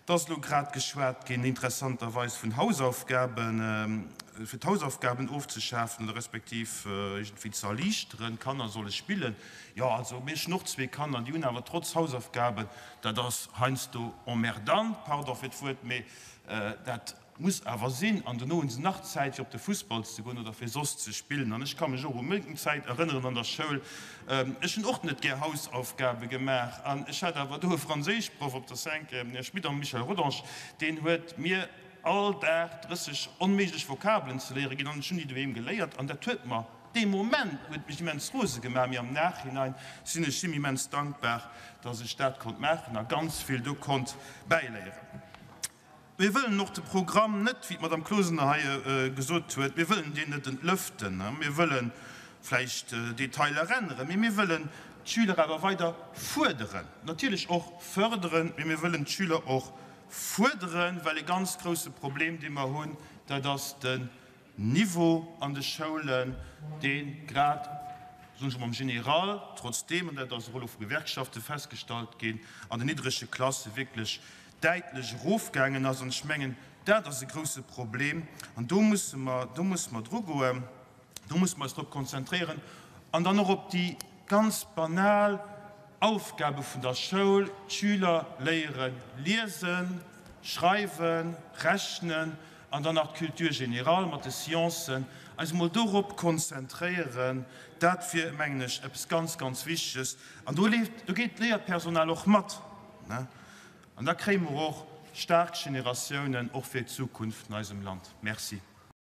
Et ass elo grad geschwat ginn, interessanterweis vun Hausaufgaben, fir d'Hausaufgaben ofzeschafen oder respektiv iergendwéi ze erliichteren. D'Kanner solle spillen. Jo, also mir hunn och zwee Kanner, déi hunn awer trotz Hausaufgaben, dat ass heiansdo emmerdant, pardon fir d'Wuert, mee dat Muss awer sinn. An dono hunn se nach Zäit fir op de Fussball ze goen oder fir soss ze spillen. An ech ka mech och u meng Zäit erënneren an der Schoul. Ech hunn och net gär Hausaufgabe gemaach. An ech hat awer do e Franséischproff op der Cinquième, Här Schmit am Michel Rodange, deen huet mir all Dag 30 onméiglech Vokabelen ze léiere ginn. An ech hunn déi doheem geléiert. An dat huet mer dee Moment huet mech immens rose gemaach. Mee am Nachhinein sinn ech him immens dankbar, dass ech dat konnt maachen a ganz vill do konnt bäiléieren. Mir wëllen och de Programm net, wéi d'Madame Closener hei gesot huet, mir wëllen deen net entlëften. Mir wëlle vläicht Detailer änneren, mee mir wëllen d'Schüler awer weider fuerderen, natierlech och fërderen, mee mir wëllen d'Schüler och fuerderen, well e ganz grouse Problem, dee mer hunn, dat ass den Niveau an de Schoulen, dee grad, soen ech emol am General, trotzdeem, an dat ass och elo vu Gewerkschafte festgestallt ginn, an den niddrege Klasse wierklech däitlech erofgaangen ass. An ech mengen, dat ass e grouse Problem an do musse mer, do musse mer drugoen, do musse mer eis drop konzentréieren an dann och op déi ganz banal Aufgabe vun der Schoul, d'Schüler léiere liesen, schreiwen, rechnen an dann nach d'Culture générale mat de Sciencen, eis emol dorop konzentréieren, dat wier, mengen ech, eppes ganz, ganz Wichteges. An do leeft, do geet d'Léierpersonal och mat. An da kréie mer och staark Generatiounen och fir d'Zukunft vun eisem Land. Merci.